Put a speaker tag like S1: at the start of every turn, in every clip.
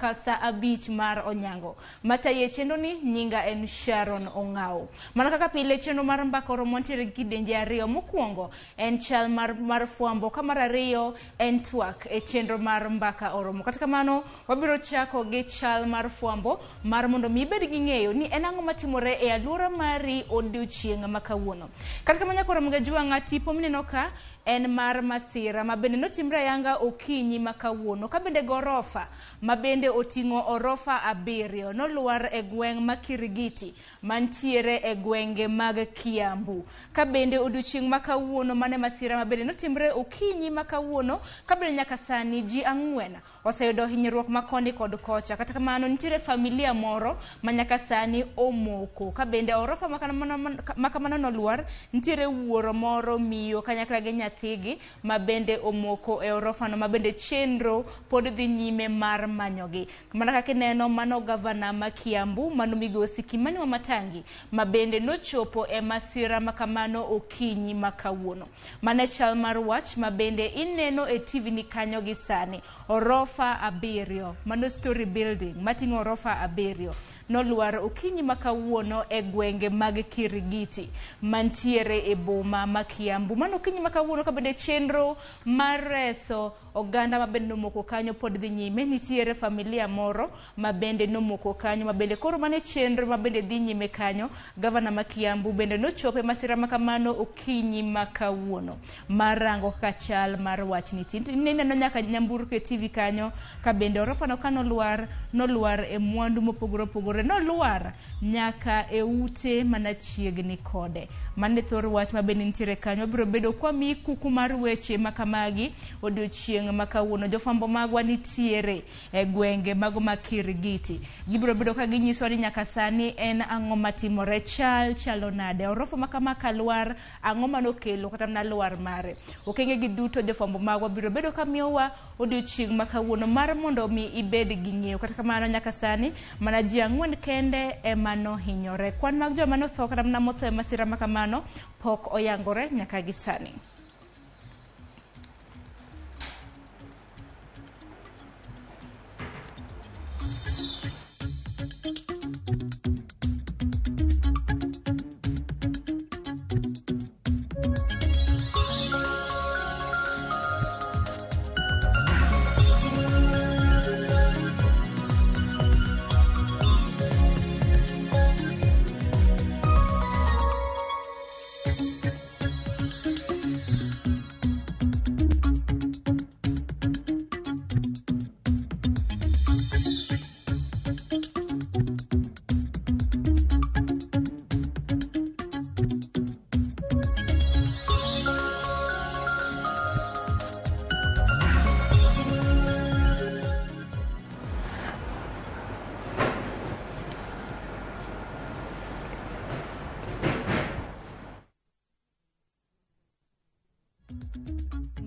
S1: nyaka saa 5 mar onyango. Mataye chenro ni nyinga en Sharon Ong'ao. Mana kaka pile chenro mar Mbaka Oromo nitiere gi kidienje ariyo. Mokwongo en chal mar fwambo, ka mar ariyo en twak e chenro mar Mbaka Oromo. Kata kamano wabiro chako gi chal mar fwambo mar mondo mi ibed gi ng'eyo ni en ang'o matimore e alwora mari odiochieng' ma kawuono. Kata kamano nyaka Ramogi Ajwang'a, tipo mineno ka en mar masira ma bende notimre ayanga okinyi ma kawuono, ka bende gorofa ma bende oting'o orofa 7 nolwar e gweng' ma Kirigiti mantiere e gwenge mag Kiambu. Ka bende odiochieng' ma kawuono mane masira ma bende notimre okinyi ma kawuono, ka bende nyaka sani ji 4 oseyudo hinyruok ma koni kod kocha. Kata kamano nitiere familia moro ma nyaka sani omoko. Ka bende orofa ma kamano nolwar, nitiere wuoro moro miyo kanyakla gi nyathigi ma bende omoko e orofano, ma bende chenro pod dhi nyime mar manyogi. Mana kaka ineno, mano gavana ma Kiambu mano migosi Kimani Wamatangi ma bende nochopo e masira ma kamano okinyi ma kawuono. Mano chal mar wach ma bende ineno e TV ni kanyo gi sani. Orofa 7, mano story building mating'o orofa 7 nolwar okinyi ma kawuono e gwenge mag Kirigiti mantiere e boma ma Kiambu. Mano okinyi ma kawuono ka bende chenro mar reso oganda ma bende nomoko kanyo pod dhi nyime. Nitiere familia moro ma bende nomoko kanyo, ma bende koro mane chenro ma bende dhi nyime kanyo. Gavana ma Kiambu bende nochopo e masira ma kamano okinyi ma kawuono mar rango kaka chal mar wach nitie. Ineno nyaka nyamburko e TV kanyo ka bende orofa no kanolwar, nolwar e mwandu mopogore opogore, nolwar nyaka e ute mana chiegni kode. Mano e thor wach ma bende nitiere kanyo. Wabiro bedo kwa miyi kuku mar weche ma kamagi odiochieng' ma kawuono. Jofwambo magwa nitiere e gwenge mago ma Kirigiti. Gibiro bedo ka ginyisowa ni nyaka sani en ang'o matimore, chal chalo nade, orofa ma kama kalwar, ang'o manokelo kata mana lwar mare. Okenge gi duto jofwambo magwa biro bedo ka miyowa odiochieng' ma kawuono mar mondo mi ibed gi ng'eyo. Kata kamano nyaka sani mana ji 4 kende ema nohinyore. Kwan mag joma notho kata mana motho e masira ma kamano pok oyangore nyaka gi sani.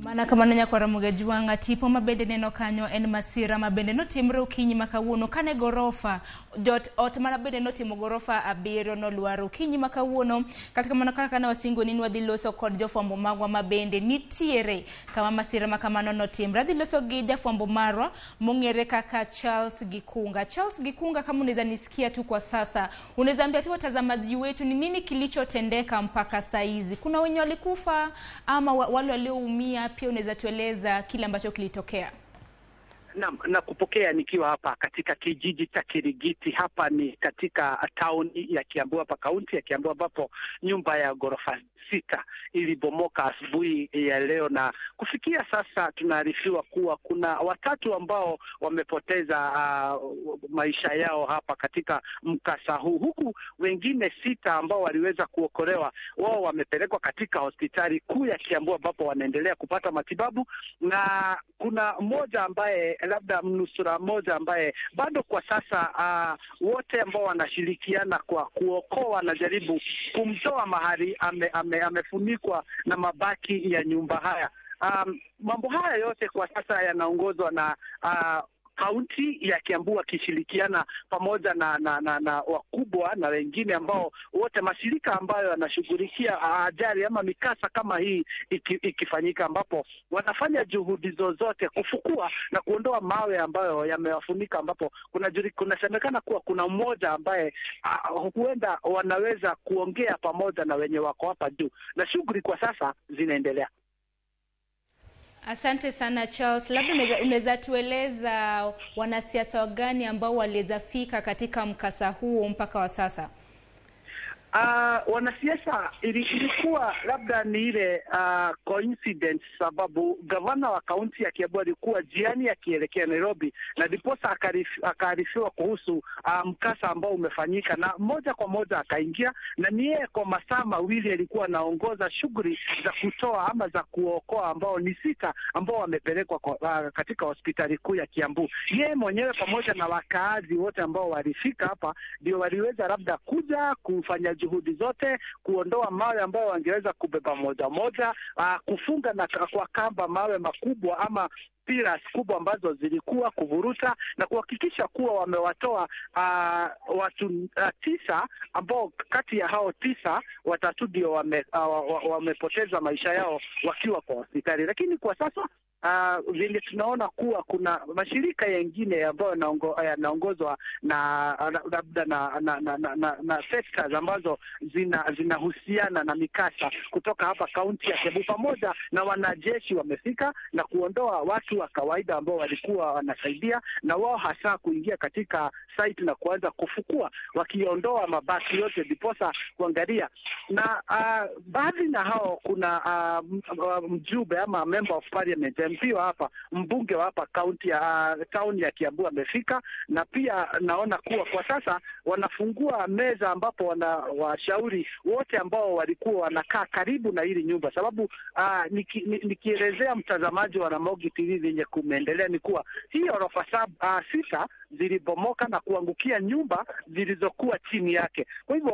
S1: Mana kamano nyakwa Ramogi Ajwang'a, tipo ma bende neno kanyo en masira ma bende notimre okinyi ma kawuono kane gorofa jot ot mana bende notimo gorofa 7 nolwar okinyi ma kawuono. Kata kamano kaka ne wasingo ni wadhi loso kod jofwambo magwa ma bende nitiere kama masira ma kamano notimre. Adhi loso gi jafwambo marwa mong'ere kaka Charles Gikunga. Charles Gikunga, kama unaweza nisikia tu kwa sasa, unaweza ambia tu watazamaji wetu ni nini kilichotendeka mpaka saizi? Kuna wenye walikufa ama wale walioumia? Pia unaweza tueleza kile ambacho kilitokea?
S2: Na kupokea nikiwa hapa katika kijiji cha Kirigiti. Hapa ni katika town ya Kiambu, hapa kaunti ya Kiambu, ambapo nyumba ya ghorofa 6 ilibomoka asubuhi ya leo, na kufikia sasa tunaarifiwa kuwa kuna watatu ambao wamepoteza maisha yao hapa katika mkasa huu, huku wengine 6 ambao waliweza kuokolewa wao wamepelekwa katika hospitali kuu ya Kiambu ambapo wanaendelea kupata matibabu, na kuna mmoja ambaye labda mnusura mmoja ambaye bado kwa sasa wote ambao wanashirikiana kwa kuokoa wanajaribu kumtoa mahali amefunikwa na mabaki ya nyumba haya. Mambo haya yote kwa sasa yanaongozwa na kaunti ya Kiambu wakishirikiana pamoja na wakubwa na wengine ambao wote mashirika ambayo yanashughulikia ajali ama mikasa kama hii ikifanyika, ambapo wanafanya juhudi zozote kufukua na kuondoa mawe ambayo yamewafunika, ambapo kunasemekana kuwa kuna mmoja ambaye huenda wanaweza kuongea pamoja na wenye wako hapa juu, na shughuli kwa sasa zinaendelea.
S1: Asante sana Charles. Labda unaweza tueleza wanasiasa gani ambao waliweza fika katika mkasa huo mpaka wa sasa?
S2: Wanasiasa ilikuwa labda ni ile coincidence, sababu gavana wa kaunti ya Kiambu alikuwa jiani akielekea Nairobi, na ndiposa akaarifiwa kuhusu mkasa ambao umefanyika, na moja kwa moja akaingia, na ni yeye kwa masaa mawili alikuwa anaongoza shughuli za kutoa ama za kuokoa ambao ni 6 ambao wamepelekwa katika hospitali kuu ya Kiambu. Yeye mwenyewe pamoja na wakaazi wote ambao walifika hapa ndio waliweza labda kuja kufanya juhudi zote kuondoa mawe ambayo wangeweza kubeba moja moja, kufunga na kwa kamba mawe makubwa ama pillars kubwa ambazo zilikuwa kuvuruta, na kuhakikisha kuwa wamewatoa watu 9 ambao kati ya hao 9 watatu ndio wamepoteza maisha yao wakiwa kwa hospitali. Lakini kwa sasa vile tunaona kuwa kuna mashirika yengine ambayo yanaongozwa na labda na sectors ambazo zinahusiana na mikasa kutoka hapa kaunti ya Kiambu, pamoja na wanajeshi wamefika na kuondoa watu wa kawaida ambao walikuwa wanasaidia, na wao hasa kuingia katika site na kuanza kufukua wakiondoa mabaki yote ndiposa kuangalia. Na baadhi na hao kuna mjumbe ama member of parliament, MP wa hapa, mbunge wa hapa kaunti ya town ya Kiambu amefika, na pia naona kuwa kwa sasa wanafungua meza ambapo wanawashauri wote ambao walikuwa wanakaa karibu na hili nyumba, sababu nikielezea mtazamaji wa Ramogi TV venye kumeendelea ni kuwa hii orofa 6 zilibomoka na kuangukia nyumba zilizokuwa chini yake. Kwa hivyo